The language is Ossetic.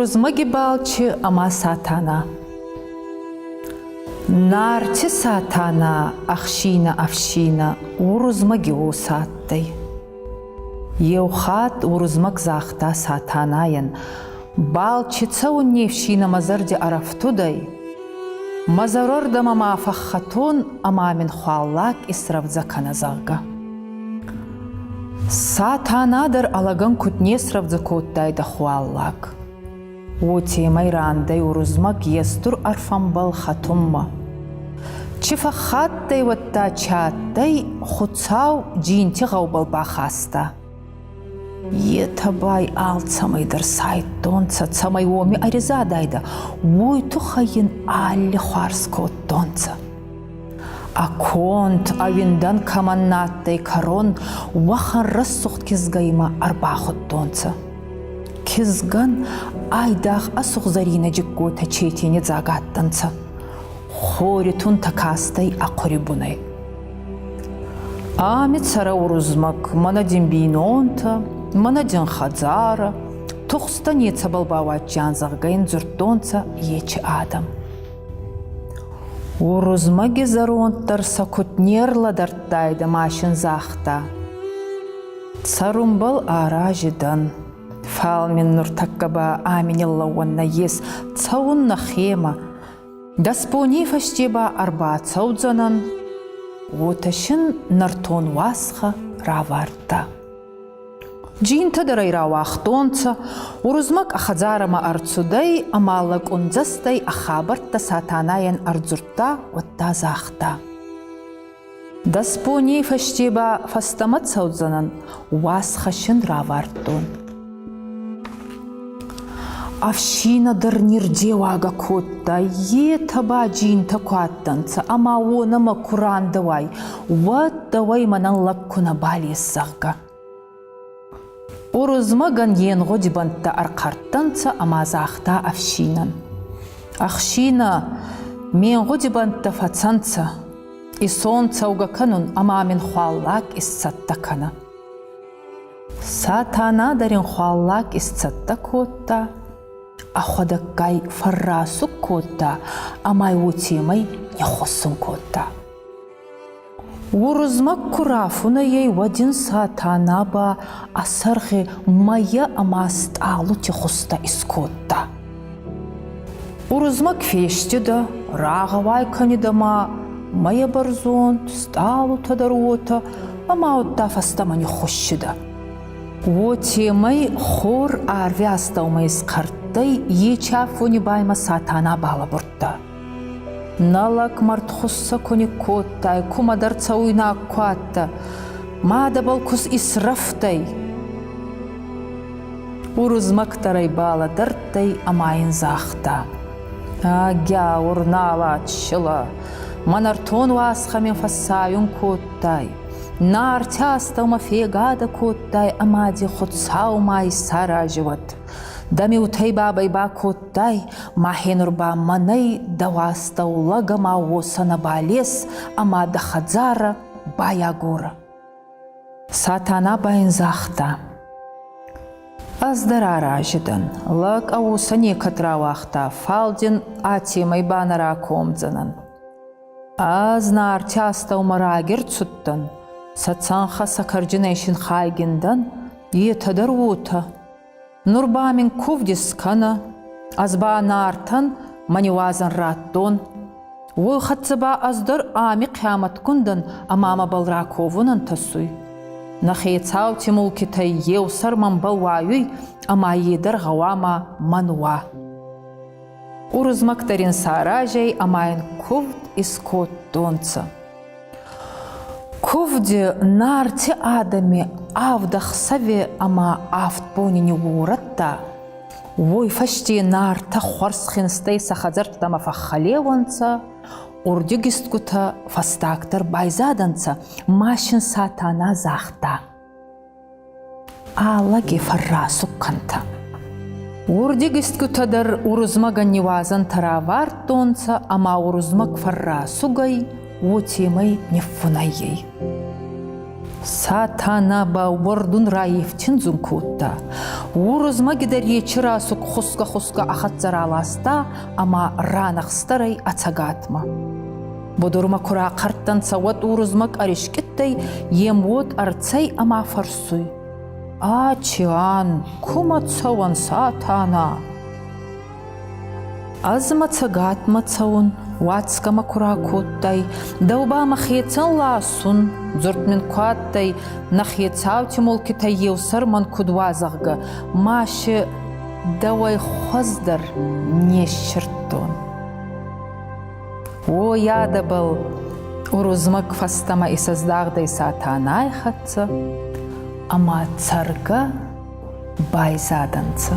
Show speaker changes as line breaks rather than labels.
Урузмӕги балчи ӕма Сатана. Нарти Сатана ӕхсийнӕ-ӕфсийнӕ Урузмӕги уосӕ адтӕй. Еухатт Урузмӕг загъта Сатанайӕн: Балчи цӕун не фсийнӕ мӕ зӕрди ӕрӕфтудӕй. Мӕ зӕрӕрдӕмӕ ма фӕххӕтон ӕма мин хуаллаг исрӕвдзӕ кӕнӕ, зӕгъгӕ. Сатана дӕр ӕ лӕгӕн куд не срӕвдзӕ кодтайдӕ хуаллаг, уотемӕй рандӕй Урузмӕг е стур ӕрфӕнбӕл хӕтунмӕ. Чи фӕххаттӕй, уӕдта чи адтӕй, Хуцау Джинти гъӕубӕл бахаста. Етӕ ба алцӕмӕй дӕр сайдтонцӕ, цӕмӕй уоми ӕризадайдӕ, уой туххӕй ин алли хуарз кодтонцӕ. Ӕ конд, ӕ уиндӕн кӕмӕн нӕ адтӕй кӕрон, уӕхӕн рӕсугъд кизгӕ имӕ ӕрбахудтонцӕ. Кизгӕн айдагъ ӕ сугъзӕрийнӕ джиккотӕ четини дзаг адтӕнцӕ. Хори тунтӕ кастӕй ӕ хъури бунӕй. Ами цӕрӕ Урузмӕг, мӕнӕ дин бийнонтӕ, мӕнӕ дин хӕдзарӕ, тухстӕ нецӕбӕл бауадздзиан, зӕгъгӕ ин дзурдтонцӕ ечи адӕм. Урузмӕги зӕронд дӕр сӕ куд не рлӕдӕрдтайдӕ ма син загъта: Цӕрунбӕл арази дӕн, фал мин нуртӕккӕ ба ами ниллӕууӕн нӕййес, цӕун нӕхемӕ. Дӕс бони фӕсте ба ӕрбацӕудзӕнӕн, уотӕ син нӕртон уасхӕ равардта. Джинтӕ дӕр ӕй рауагътонцӕ, Урузмӕг ӕ хӕдзарӕмӕ ӕрцудӕй ӕма лӕкъундзӕстӕй ӕ хабӕрттӕ Сатанайӕн ӕрдзурдта, уӕдта загъта: Дӕс боней фӕсте ба фӕстӕмӕ цӕудзӕнӕн, уасхӕссӕн равардтон. Ӕфсийнӕ дӕр нирдеуагӕ кодта, етӕ ба джинтӕ ку адтӕнцӕ ӕма уонӕмӕ ку рандӕуай, уӕд дӕуӕй мӕнӕн лӕг ку нӕбал ес, зӕгъгӕ. Урузмӕгӕн е нгъуди бӕнттӕ ӕрхъӕрттӕнцӕ ӕма загъта ӕфсийнӕн: Ӕхсийнӕ, ме нгъуди бӕнттӕ фӕцӕнцӕ. Исон цӕугӕ кӕнун ӕма мин хуаллаг исцӕттӕ кӕнӕ. Сатана дӕр ин хуаллаг исцӕттӕ кодта, ӕхуӕдӕггай фӕррасуг кодта ӕма уотемӕй ниххуссун кодта. Урузмӕг ку рафунӕй ӕй, уӕд ин Сатана ба ӕ сӕргъи мӕйӕ ӕма стъалути хузтӕ искодта. Урузмӕг фестидӕ, рагъӕуай кӕнидӕ ма мӕйӕ бӕрзонд, стъалутӕ дӕр уотӕ, ӕма уӕдта фӕстӕмӕ ниххуссидӕ. Уотемӕй хор арви астӕумӕ исхъӕрттӕй, ечи афони ба имӕ Сатана балӕбурдта. Нӕ лӕг мӕрдхуссӕ ку никкодтай, кумӕдӕр цӕуйнаг ку адтӕ, мадӕбӕл ку исрӕфтӕй. Урузмӕг дӕр ӕй балӕдӕрдтӕй ӕма ин загъта: А гяур налат силӕ, мӕ нӕртон уасхӕ мин фӕссайун кодтай, Нарти астӕумӕ фегадӕ кодтай ӕма ди Хуцау ма исарази уӕд. Дӕ миутӕй бабӕй бакодтай, мӕхе нур ба мӕнӕй дӕу астӕу лӕг ӕма уосӕ нӕбал ес ӕма дӕ хӕдзарӕ байагорӕ. Сатана ба ин загъта: Ӕз дӕр арази дӕн, лӕг ӕ уосӕ некӕд рауагъта, фал дин атемӕй ба нӕ ракомдзӕнӕн. Ӕз Нарти астӕумӕ раги рцудтӕн, сӕ цӕнхӕ сӕ кӕрджинӕй син хайгин дӕн, етӕ дӕр уотӕ. Нур ба мин кувд искӕнӕ, ӕз ба Нартӕн мӕ ниуазӕн радтон. Уой хӕццӕ ба ӕз дӕр ами хъиамӕтгун дӕн ӕма мӕбӕл раковун ӕнтӕсуй. Нӕ хецаути мулкитӕй еу сӕр мӕнбӕл уайуй ӕма е дӕр гъӕуама мӕн уа. Урузмӕг дӕр ин саразӕй ӕма ин кувд искодтонцӕ. Кувди Нарти адӕми авд ӕхсӕви ӕма авд бони ниуорӕдта, уой фӕсте Нартӕ хуӕрзхинстӕй сӕ хӕдзӕрттӕмӕ фӕххӕлеуӕнцӕ, урдигистгутӕ фӕстагдӕр байзадӕнцӕ ма син Сатана загъта: Алӕги фӕррасуг кӕнтӕ. Урдигистгутӕ дӕр Урузмӕгӕн ниуазӕнтӕ равардтонцӕ ӕма Урузмӕг фӕррасуг ӕй, уотемӕй ниффунӕй ӕй. Сатана ба уӕрдун раифтиндзун кодта. Урузмӕги дӕр ечи расуг хусгӕ-хусгӕ ӕ хӕццӕ раласта ӕма ранӕхстӕр ӕй ӕ цӕгатмӕ. Будурмӕ ку рахъӕрттӕнцӕ, уӕд Урузмӕг ӕрискъиттӕй, е муод ӕрцӕй ӕма фӕрсуй: Ачиан, кумӕ цӕуӕн, Сатана? Ӕз мӕ цӕгатмӕ цӕун, уадзгӕ мӕ ку ракодтай, дӕу ба мӕхецӕн ласун, дзурд мин ку адтӕй, нӕ хецаути мулкитӕй еу сӕр мӕн куд уа, зӕгъгӕ, ма си дӕуӕй хуӕздӕр не ссирдтон. Уоййадӕбӕл Урузмӕг фӕстӕмӕ исӕздагъдӕй Сатанай хӕццӕ ӕма цӕргӕ байзадӕнцӕ.